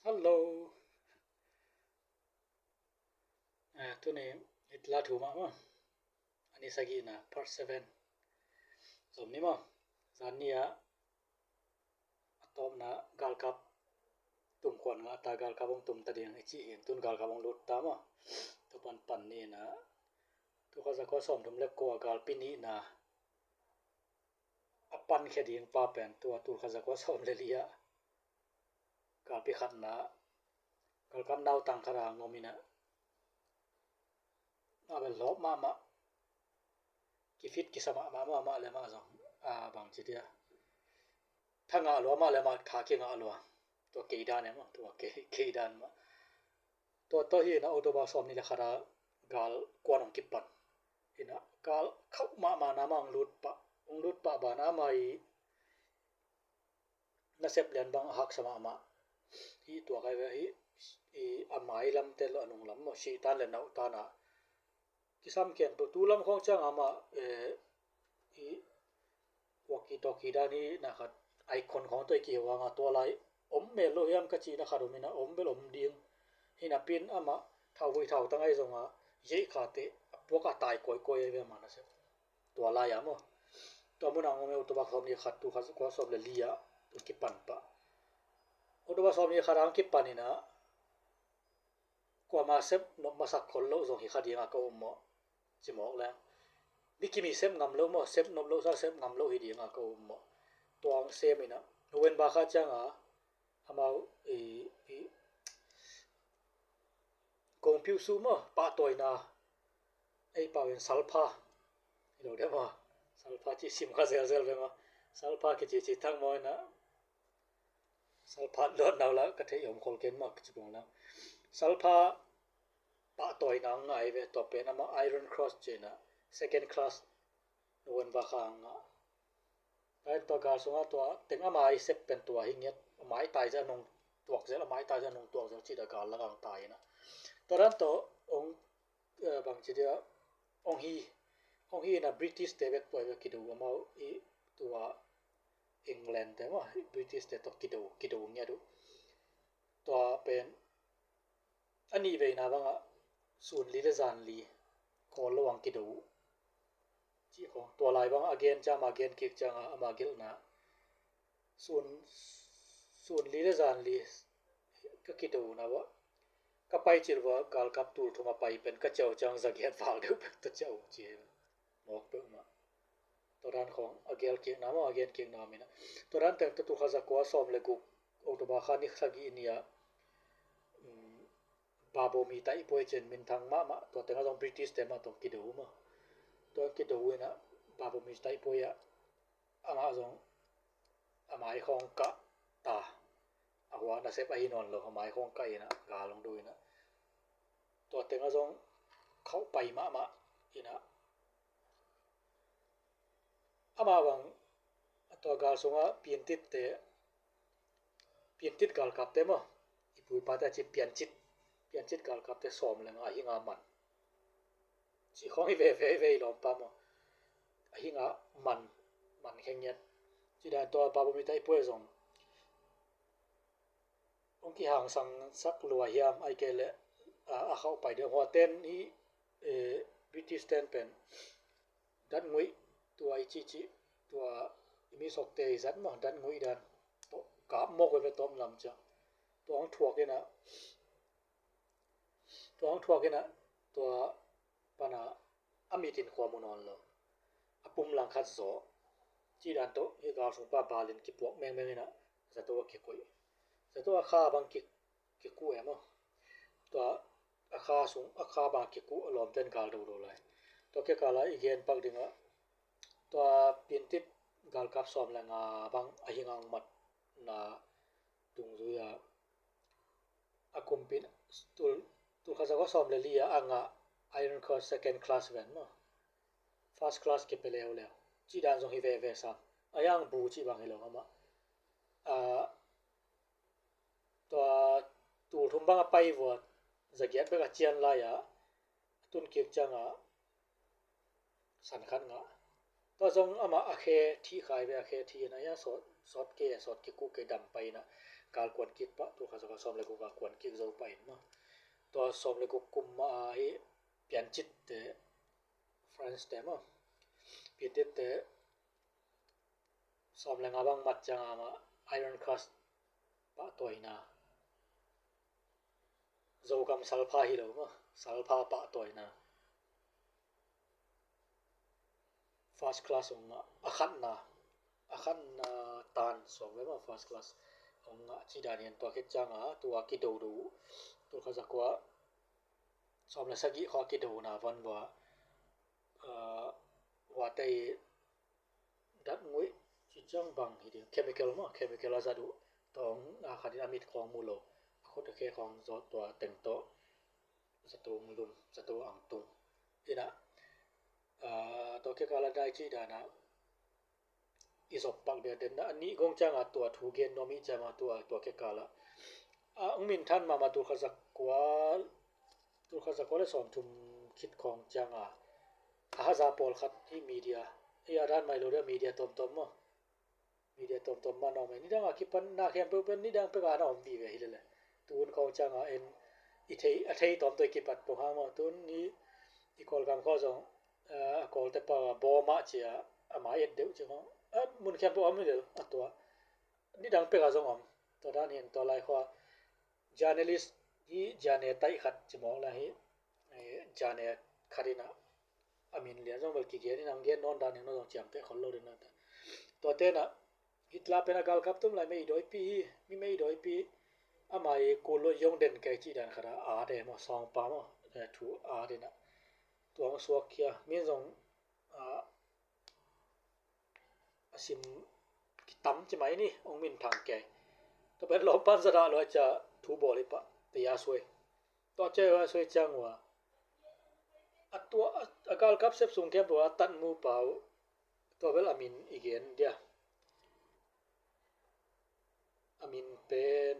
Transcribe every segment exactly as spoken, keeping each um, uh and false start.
Hello. Ah, tuni Hitler thu mah maw. A ni sagihna part seven. Zom ni maw. Zan ni ah a tawpna galkap tum khuan ngah ta, galkap hong tum ta ding i cih hi. Tun galkap hong lut ta maw. Tua pan pan ni na. Tul khat za kua sawm thum le kua galpi nihna a pankhia ding pa pen tua tul khat za kua sawm le li ah galpi khatna galkap nautang khat a ngom in ah, a bel lawp mahmah, kifit kisa mahmah, mahmah le mah zong a bang ci dia, tha ngah lua mah le mah, tha kingah lua. Tua kei dan e maw, tua kei, kei dan mah. Tua tawh hi na, October sawm ni le khat a gal kuan hong kipan. Hi na, gal khauh mahmah na mah hong lut pah, hong lut pah ban a mai nasep lian bang a haksa mahmah. Hi tua kai ve hi, i a mai lam te lo a nung lam maw, sih tan le nauh tan a kisam ken tu, tu lam khawng ciang a mah, eh, i walkie talkie dan hi na khat, icon khawng tawh i kiheu hang a, tua lai om mel lo hiam ka cihna khat om hi na, om bel om ding. Hi na pin amah thauvui thautang ahi zong a, yeih kha te a puak a tai kawikawi ahi ve mah nasep. Tua lai a maw. Tua mun a ngom e, October sawm ni khat, tul khat za kua sawm le li ah kipan pah. October sawm ni khat a hong kipan in ah, kuama sep nop masak khol lo zong hi kha ding a ka um maw. Ci mawk leng, mi kim hi sep ngam lo maw, sep nop lo sa sep ngam lo hi ding a ka um maw. Tua hong sem in ah, November kha ciang a, amau i, i, kong piuh su maw, pahtawina, ei pau in salpha. Hi lo dia maw, salpha cih sim kha zelzel ve maw. Salpha kici ci thang maw in ah, salpha luat nau la ka theih om khol ken maw, ka ci pong la. Salpha pahtawina ngai ve, tua pen amah Iron Cross ci in ah, second class, November kha ngah. Tua in tua gal sungah tua teng a mai sep pen tua hi ngiat, a mai tai zia nung tuak zel, a mai tai zia nung tuak zel cih dah gal la gang tai in ah. Tua dan tawh hong, eh, bang ci dia, hong hi, hong hi in ah British te bek tua bek kido, amau i tua England te maw, British te tawh kido, kido ngiat uh. Tua pen a nih veina bangah sun li le zan li kawl lo ang kido uh. Cih khawng tua lai bangah a gen ciang, ama gen kik ciangah ama gelhna, sun, sun li le zan li ka kidona uah, ka pai cil uah galkap tul thum a pai pen ka ciau ciang zagiat val deuh bek ta ciau ci hi. Mawk peuhmah. Tua dan khawng a gel kikna maw, a gen kikna om in ah. Tua dan teng tawh tul khat za kua sawm le guk October kha ni sagih ni ah, um, Babomi Taihpuai ci in minthang mahmah, tua tengah zong British te mah tawh kido maw. Tua kido in ah Babomi Taihpuai ah amah zong a mai khawng kah ta. A hua nasep ahi nawn lo, a mai khawng kah in ah gal hong do in ah. Tua tengah zong khauh pai mahmah in ah. Amah bang, tua gal sungah Piantit te, Piantit galkap te maw, i pu i pa te a ci Piancit, Piancit galkap te sawm le nga a hi nga man. Ci khawng hi veve hi ve i lawmpa maw. A hi nga man, man kheng ngiat. Ci dan tua Babomi Taihpuai zong hong kihangsan sak lua hiam, ahih kei leh, a, a khauh pai deuh. Hua ten hi, eh, British ten pen datnguih, tua i cihcih, tua i mi sokte i zat maw, datnguih dan tawh kap mawk veve tawm lam ciang. Tua hong thuak in ah, tua hong thuak in ah, tua pan a, a mit in khua mu nawn lo. A pum langkhat zaw. Cih dan tawh hi gal sungpa bal in kipuak mengmeng in ah, zato a kikuih. Zato a kha bang ki, kikuh e maw. Tua a kha sung, a kha bang kikuh a lawmten gal dodo lai. Tua kikal ah i gen pak ding ah, tua Piantit galkap sawm le nga bang a hi nga mat na dungzui ah, a kumpi in tul, tul khat za kua sawm le li ah a ngah Iron Cross second class ven maw. First class kipia leuleu. Cih dan zong hi veve sam. A yang bu cih bang hi lo amah. A, tua tul thum bang a pai vua, zagiat bek a cian lai ah, a tun kik ciangah san khat ngah. Tua zong amah a khe thih khai ve, a khe thih in ah, a sawt, sawt kei, sawt kikuh kei, dam pai in ah. galkuan kik pah, tul khat zakua sawm le guk a kuan kik zo pah in maw. Tua sawm le guk kum mah a hi Piancit te, France te maw, Piancit te sawm le nga bang mat ciang a mah Iron Cross pahtawina, Zogam salpha hi lo maw, salpha pahtawina first class hong ngah, a khatna, a khatna tan sawm ve maw, first class hong ngah cih dan hi. Tua khit ciang a tua kido do, tul khat zakua sawm le sagih khua kidona van vua, ah, huate i dat nguih ci ciang bang hi ding, chemical maw, chemical a zat uh, tua hong a khat in a mit khawng mu lo, a khut a khe khawng zawh, tua teng tawh zato hong lum, zato ang tung. Inah, ah, tua kekal a dai cih dan a i zop pak dia den a nih gong ciang a tua thu gen nuam i ciam a tua, tua kekal a, ah, hong minthan mahmah tul khat zakua, tul khat zakua le sawmthum khit khawng ciang a, a haza pawlkhat hi media, hi a dan mai lo dia media tawmtawm maw, media tawmtawm mah na om e. Nidang a kipan na khempeuh pen nidang pek a na om vive hi lele. Tun khawng ciang a en i thei, a thei tawmtawm i kipat pong hang maw. Tun ni i Kawlgam khawng zong, eh, a Kawlte pa a bawm ah ci a, ama et deuh ci khawng, eh, mun khempeuh om hi lel a tua. Nidang pek a zong om. Tua dan hi in tua lai khua journalist hi, journal taih khat ci mawk la hi, eh, journal khat inah a min lian zong bel kigen in ang gen nawn dan in zong ciamteh khol lo ding na ta. Tua tenah Hitler pen a galkap tum lai mei dawipi hi, mi mei dawipi, ama i kul lo yong den kei cih dan khat a, a de maw, sawngpa maw, eh, thu a dinah tua hong suak khia, min zong, ah, a sim kitam ci mai ni, hong minthang kei. Tua pen lawmpan zadah lua cia thu bawl hi pah, tia suai. Tua cia suai ciang ua, a tua, a, a galkap sep sung khempeuh a tat mu pau, tua bel a min i gen dia. A min pen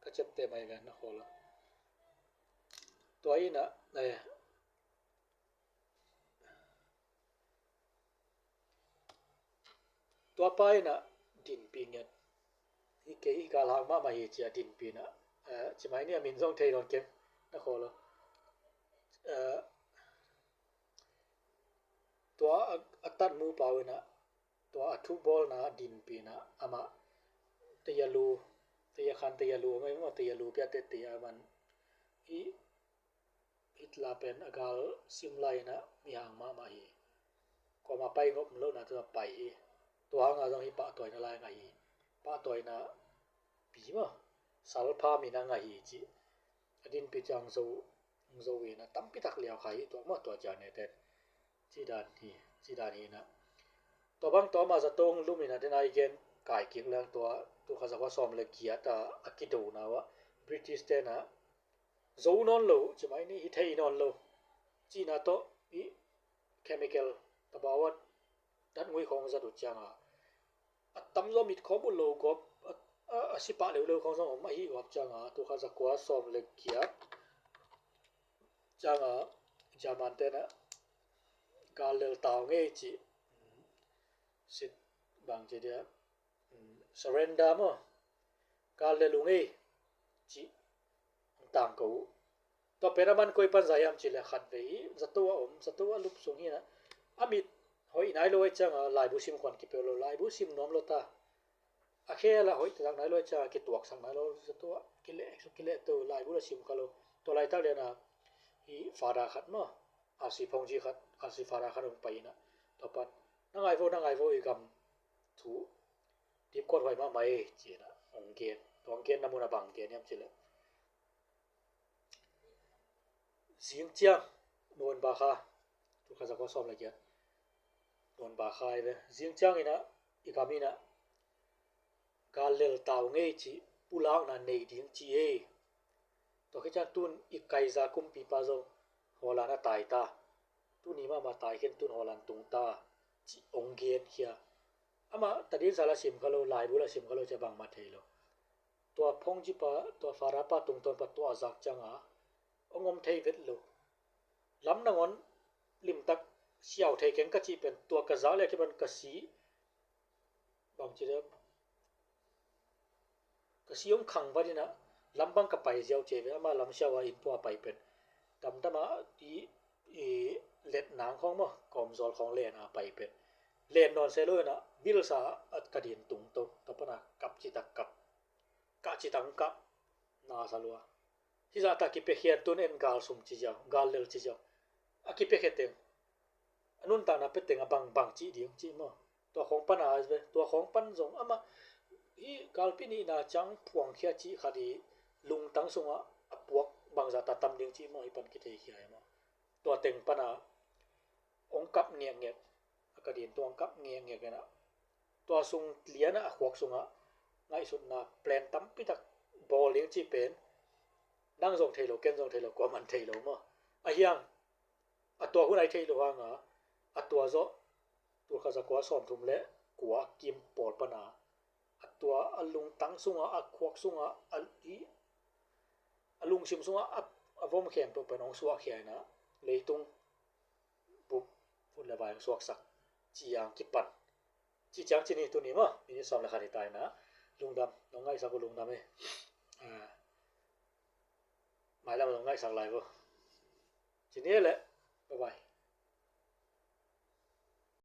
ka ciapteh mai ve na khawl a. Tua inah, eh, tua pa inah dinpi ngiat. Hi kei hi galhang mahmah hi cia dinpi inah, eh, ci mai ni a min zong thei dawn keng na khawl a. Eh, tua a, a tat mu pau inah, tua a thu bawlna dinpi inah amah teialu, teiakhan teialu, amah teialu piate tei a man hi. Hitler pen a gal sim lai inah mihang mahmah hi. Kuama pai ngop lohna tua pai hi. Tua hanga zong hi pahtawina lai ngah hi. Pahtawina pi maw, salpha min a ngah hi ci. A dinpi ciang zo, zo inah tampi tak liau kha hi tua maw, tua ciang ne ten. Ci dan hi, ci dan hi inah. Tua bang tua mah zato hong lum inah den a i gen kai kik leng tua, tul khat zakua sawm le giat a, a kidona uah British tenah zo nawn lo ci mai ni, hi thei nawn lo cihna tawh i chemical tabawat dat ngui khawng zat uh ciang a, a tamzaw mit khawng uh lo gawp, a, a, a sipah leuleu khawng zong om ahi gawp ciang a, tul khat zakua sawm le giat ciang a German tenah gal lel tau ngei cih, sit bang ci dia, surrender maw, gal lel uh ngei cih hong tangko uh. Tua pen a man koi pan za hiam cih leh khat vei hi, zato a om, zato a lup sung hi inah, a mit hoih nai lo ahih ciang a laibu sim khuan kipeuh lo, laibu sim nuam lo ta. A khel a hoih taktak nai lo ahih ciang a kituaksak nai lo, zato a kileh, kileh to, laibu la sim kha lo. Tua laitak lian a hi father khat maw, R C Phongji khat, R C father khat hong pai inah, tua pan na ngai vo, na ngai vo, i gam thu dipkuat huai mahmah e ci inah hong gen. Tua hong genna mun a bang gen hiam cih leh, zing ciang, November kha, tul khat zakua sawm le giat, November kha hi ve. Zing ciang inah i gam inah gal lel tau ngei cih pulakna nei ding ci e. Tua khit ciang tun i Kaiser kumpipa zong Holland a tai ta. Tuni mahmah tai khin, tun Holland tung ta cih hong gen khia. Amah tadin sa la sim kha lo, laibu la sim kha lo cia bangmah thei lo. Tua Phongji pa, tua father pa tungtawn pa tua a zak ciang a hong om thei vet lo. Lam nangawn limtak siau thei keng ka cih pen tua ka zak le a kipan ka si, bang ci dia, ka Siung khang vadina lam bang ka pai ziau cia ve, ama lam siau a inn pua pai pen. Damdama i, i let nang khong maw, kawmzawl khong len a pai pen. Len nawn se lo ina, bilsa a ka din tung to, ka pana kap ci tak kap. Kah ci tak kap. Na sa lua. Hi zah ta kipia khian tun en gal sum ci ziau, gal lel ci ziau. A kipia khia teng. A nuntakna pia teng a bang bang cih ding cih maw. Tua khong pan a ve, tua khong pan zong ama hi galpi nihna ciang phuang khia cih khat i lungtang sungah a puak bangzah ta tam ding cih maw, hi pan kithei khia hi maw. Tua teng pan a ong kap ngekngek, a ka din tuang kap ngekngek ina. Tua sung liana a khuak sungah ngaihsutna plan tampi tak bawl ding cih pen. Nang zong thei lo, ken zong thei lo, kuaman thei lo maw. A hiang, a tua hun ai thei lo hanga, a tua zawh, tulkhat zakua sawmthum le kua kim pawl pana, a tua a lungtang sunga, a khuak sunga, a, i, a lungsim sunga, a, a vom khempeuh pen ong suak khia ina, leitung bup, vut le vai ong suaksak ciang kipan. Ci ciang ci ni tuni maw, minit sawm le khat hi ta ina, lungdam, nong ngaihsak uh lungdam e. Ah, mailam nong ngaihsak lai vo. Ci ni le, bye bye.